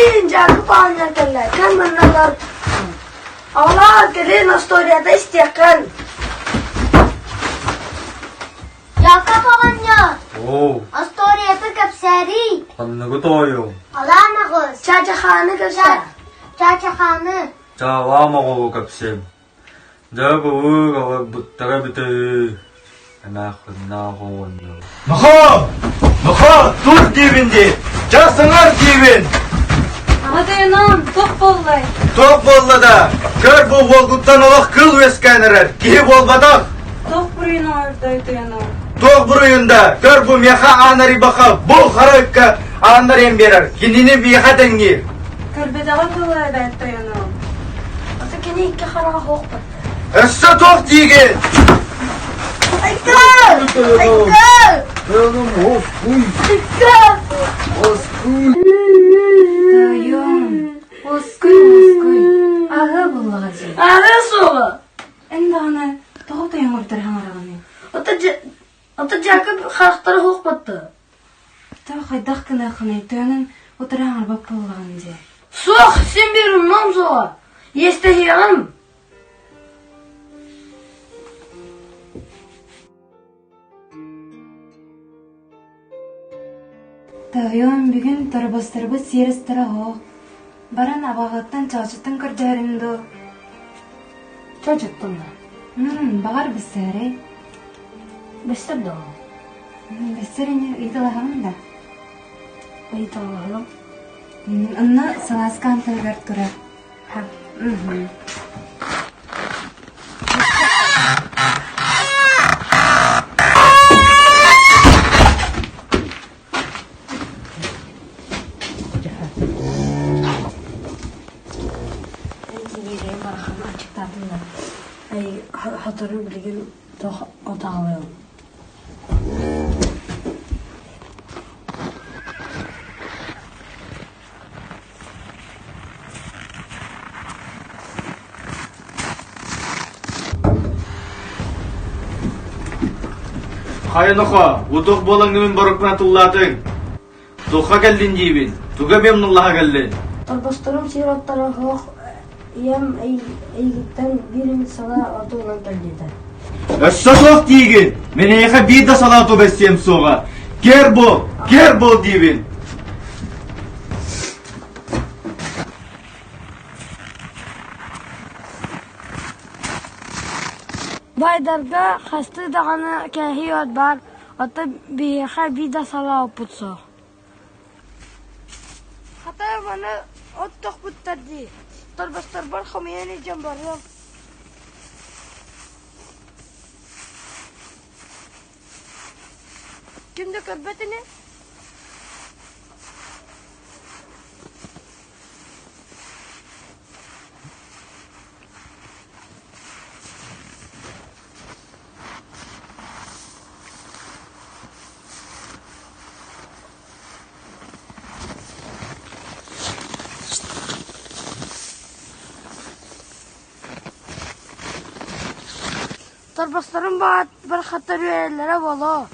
Кэлин Дьаакып оҕонньор кэллэ, кэм муннулар. Оҕолоор, кэлин остуоруйата истиэххин. Дьаакып оҕонньор, Оо, остуоруйата кэпсээриий. ханныгы тоойуом? Алаан аҕыс. Чаачахааны кэпсээ. Чаачахааны. Чаалаам оҕолу кэпсиэм. Дьэ былыр аларбыттара эбитэ үһү, эмээхсиннээх оҕонньор. Нохоо! Нохоо, тур диибин дии! Ча саҥар диибин! Аҕа тойоном, туох буоллай? Туох буолла да, көр бу уолгуттан олох кыл үөскээн эрэр, киһи буолбатах! Туох буруйун оҥордой тойоном? Туох буруйун да, көр бу миэхэ аан арыйбаха, бу хара ыкка ааннар иэн биэрэр, кинини миэхэ тэҥниир. Көрбөтөҕө буолуо эбээт тойоном. Ата кини икки хараҕа суох барда. Өссө туох диигин? Айка! Айка! Тойоном, оскуй! Айка! Оскуй! Тойон, оскуй, оскуй. Аҕа буллаҕа дии. Аҕа суоҕа. Эн даҕаны тоҕо тойон үрдэр хаҥараҕыный? Ата Ата Дьаакып харахтара суох батта. Тоҕо хайдах гыныаххыный, тойонун утары хаҥарбат буоллаҕын дии. Суох, син биир умнуом суоҕа. Иэстэһиэҕим. Тоойуом, бүгүн торбосторбут сиэр астара оһох. Баран абаҕаттан чоочуттан көрдөһөрүм дуу? Чоочуттан да? Баҕар бэссээрэй. Бэстэр доо? Бэссэр ини ыйыталаһаҕын да? Ыйыталаһарым. Онно салааскаан таһыгар турар. Кириэйим барахан аччыктаатым да ай сотору билигин туох отаалыам. Хайа нохоо, утух буолаҥҥын боруккун атыллаатыҥ. Туохха кэллин диибин, туга биэм нуллаһа кэллин. Торбосторум сиир оттора суох ийэм эйигиттэн биир эмит салаа оту ылан кэллиэтэ. Өссө суох диигин, мин эйиэхэ биир да салаа оту бэссиэм суоҕа. Кэр буол, кэр буол диибин. Байдарга хастыы даҕаны кээһии от баар, оттон биһиэхэ биир да салаа оппут суох. Хата маны от тохпуттар дии, торбосторбор хомуйан илдьэн барыам. Ким да көрбөт ини. Торбосторум бархаттар үөрэллэрэ буолуо.